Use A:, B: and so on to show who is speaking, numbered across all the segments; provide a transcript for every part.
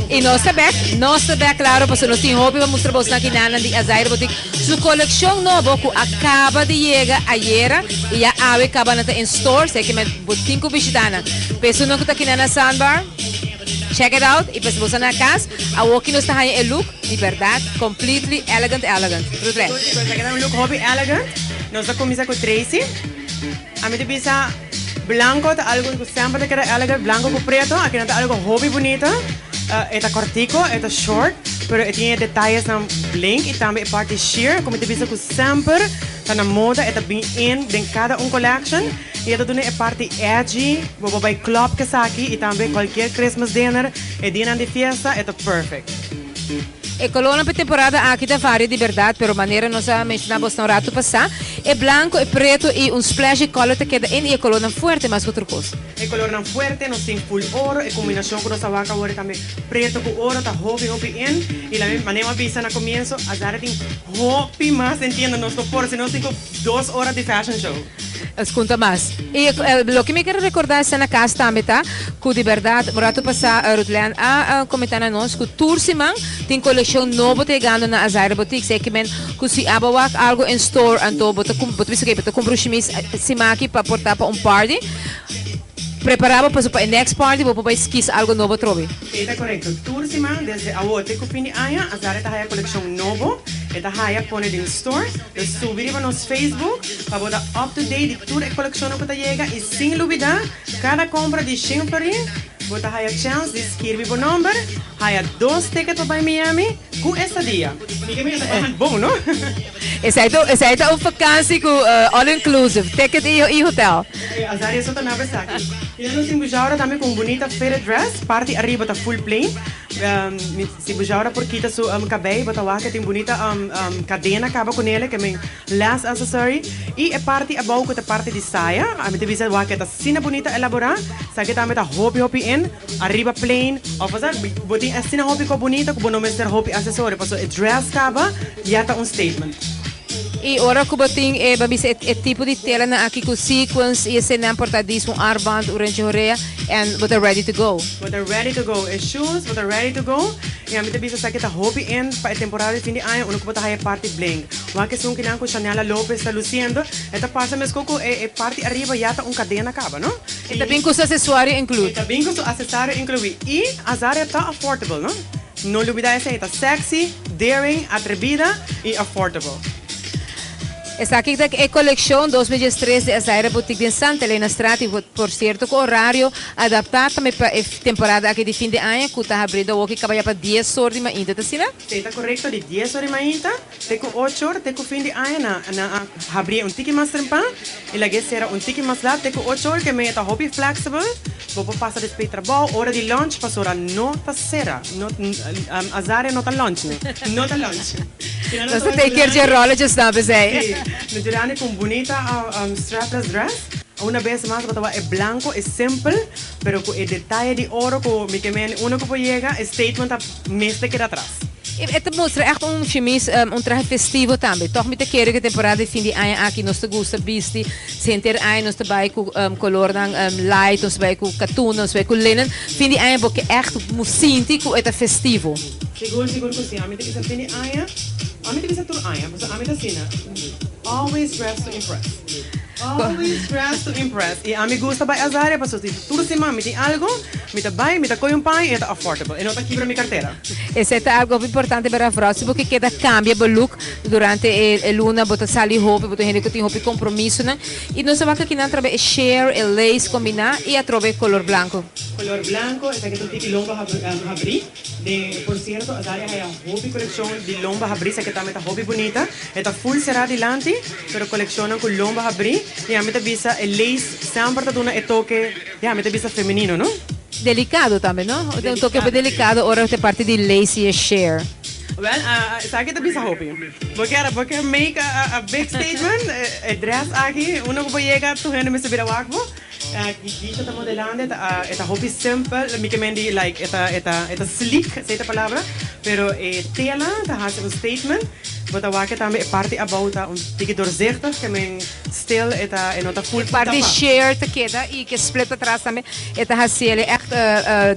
A: Y nos ta bek, nos ta bek claro pasobra nos tin hopi pa mustra bosnan aki nanan di Azaire Boutique su coleccion nobo cu a caba di yega ayera y ya awe caba nan ta in store, esey ke men bo tin cu bishita nan. P'esunnan cu ta aki nan na Sandbar, check it out y p'es boso na cas, awoki nos ta haña e look di berdad completely elegant elegant. Ruth Len.
B: Sigur sigur, esaki ta un look hopi elegant. Nos ta cuminsa cu Tracy. Ami ta bisa blanco ta algo cu semper ta keda elegant, blanco cu preto, aki nan ta algo hopi bunita. E ta cortico, e ta short, pero e tin e detayesnan blink y tambe e parti sheer cu mi ta bisa cu semper ta na moda, e ta bin in den cada un collection y e ta duna e parti edgy, bo por bay club cu esaki y tambe cualkier Christmas dinner, e dianan di fiesta, e ta perfect.
A: E colornan pa e temporada aki ta varia di berdad, pero manera nos a menciona bosnan un rato pasa, e blanco, e preto y un splash di color ta keda in y e colornan fuerte mas cu otro cos.
B: E colornan fuerte, nos tin full oro, e combinacion cu nos a wak awor tambe preto cu oro ta hopi hopi in y la manera mi a bisa na comienzo, Azara tin hopi mas den tienda, nos no por, si nos tin cu 2 ora di fashion show.
A: Es conta mas. Y loke mi kier recorda esnan na cas tambe ta cu di berdad un rato pasa Ruthlen a comenta na nos cu tur siman tin coleccion nobo ta yegando na Azaire Boutique. Esey ke men cu si abo wak algo in store anto bo ta bo ta bisa oke bo ta cumpra un shimis simaki pa porta pa un party. Prepara bo pasobra pa e next party bo por bay skis algo nobo atrobe.
B: E ta corecto. Tur siman desde awo te cu fin di aña Azare ta haya coleccion nobo. E ta haya pone den store. Dus subi riba nos Facebook pa bo ta up to date di tur e coleccionnan cu ta yega y sin lubida cada compra di 100 florin bo ta haya chance di skirbi bo nomber, haya dos ticket pa bay Miami cu estadia. Mi ke mira ta bahan bon, no?
A: Esey ta esey ta un vakantie cu all inclusive, ticket y hotel.
B: E Azaria so ta naba esaki. Y nan nos tin Bujaura tambe cu un bunita fitted dress, parti ariba ta full plain. Si Bujaura por kita su cabey bo ta wak e tin bunita cadena caba cu nele ke men last accessory. Y e parti abou cu ta parti di saya, ami ta bisa wak e ta asina bunita elabora, esaki tambe ta hopi hopi in, ariba plain of osea bo tin asina hopi co bunita cu bo no mester hopi accesorio pasobra e dress caba ya ta un statement.
A: Y ora cu bo tin e, bo bisa e tipo di telanan aki cu sequins y eseinan por ta dis un armband, un renchi horea en bo ta ready to go.
B: Bo ta ready to go. E shoes bo ta ready to go. Y ami ta bisa esaki ta hopi in pa e temporada di fin di aña unda cu bo ta haya e parti bling. Wak esun kinan cu Chanela Lopez ta luciendo, e ta parse mesco cu e parti ariba ya ta un cadena caba, no?
A: E ta bin cu su accesorio inclui.
B: E ta bin cu su accesorio inclui. Y Azaria ta affordable, no? No lubida esei ta sexy, daring, atrebida y affordable.
A: Esaki ta e coleccion 2013 di Azaira Boutique den Santa Elena Straat y por cierto cu horario adapta tambe pa e temporada aki di fin di aña cu ta habriendo awoki caba ya pa 10 or di mainta, ta asina?
B: Si, ta corecto, di 10 or di mainta te cu 8 or te cu fin di aña nan nan a habri un tiki mas trempan y lag'e cera un tiki mas laat te cu 8 or ke men e ta hopi flexible. Bo por pasa despues trabou, ora di lunch, pasobra no ta sera. No, Azaria no ta lunch, no. No ta lunch.
A: Nos ta take care dje rolletjes nan p'esei.
B: Sí. Nos Jurani cu un bunita strapless dress. Una bes mas bo ta wak e blanco, e simpel, pero cu e detaye di oro cu mi ke mende uno cu por yega, e statement ta mester keda atras.
A: E ta mustra echt un shimis, un trahe festivo tambe. Tog mi ta kere ku e temporada di fin di aña aki nos ta gusta bisti. Si henter aña nos ta bai ku kolornan light, nos ta bai ku katoen, nos ta bai ku linen. Fin di aña bo ke echt sinti ku e ta festivo.
B: Sigur, sigur ku si. Ami ta bisa fin di aña, ami ta bisa tur aña, pasobra ami ta asina, always dress to impress. Always dress to impress. I ami gusta bai Azaria pasobra si tur siman mi tin algu, mi ta bai, mi ta koy un paña i e ta affordable. E no ta kibra mi kartera.
A: Esei ta algo hopi importante bera vooral si bo ke keda cambia bo look durante e luna bo ta sali hopi bo ta hende cu tin hopi compromisonan y nos a wak aki nan trabe e sheer e lace combina y atrobe e color blanco.
B: Color blanco esaki ta un tiki lomba habri den por cierto Azaria haya hopi coleccion di lomba habri esaki tambe ta hopi bunita e ta full cera dilanti pero coleccionnan cu lomba habri y ami ta bisa e lace semper ta duna e toke ya mi ta bisa femenino no.
A: Delicado tambe, no? Un toke hopi delicado ora ta parti di lace y e sheer.
B: Well, esaki ta bisa hopi. Bo kier, bo kier make a big statement? E dress aki, uno cu bo yega tur hende mester bira wak bo. Gisha ta modelando, e ta, e ta hopi simpel, mi ke men di like e ta, e ta, e ta sleek, esey ta palabra, pero e tela ta haci un statement. Bo ta wak tambe e parti abou ta un tiki doorzichtig, kemen still e ta e no ta full
A: Parti
B: tapa.
A: Sheer ta keda y cu split atras tambe. E ta haciele echt,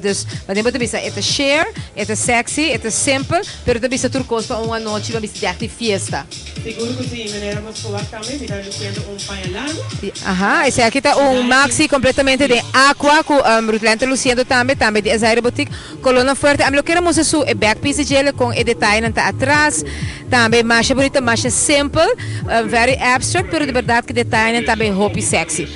A: dus, maar den bo ta bisa, e ta sheer, e ta sexy, e ta simple, pero ta bisa tur cos pa un anochi, pa bisa echt di fiesta.
B: Sigur cu si, manera nos por wak tambe, mi ta luciendo un paña largo.
A: Aha, esaki ta un maxi completamente di aqua cu Rutlene ta luciendo tambe, tambe di Azaire Boutique. Color fuerte. Ami lo kier mustra su e back piece dje cu e detaye ta atras. Tambe mas bunita, mas simple, very abstract, pero di berdad cu detaye tambe hopi sexy.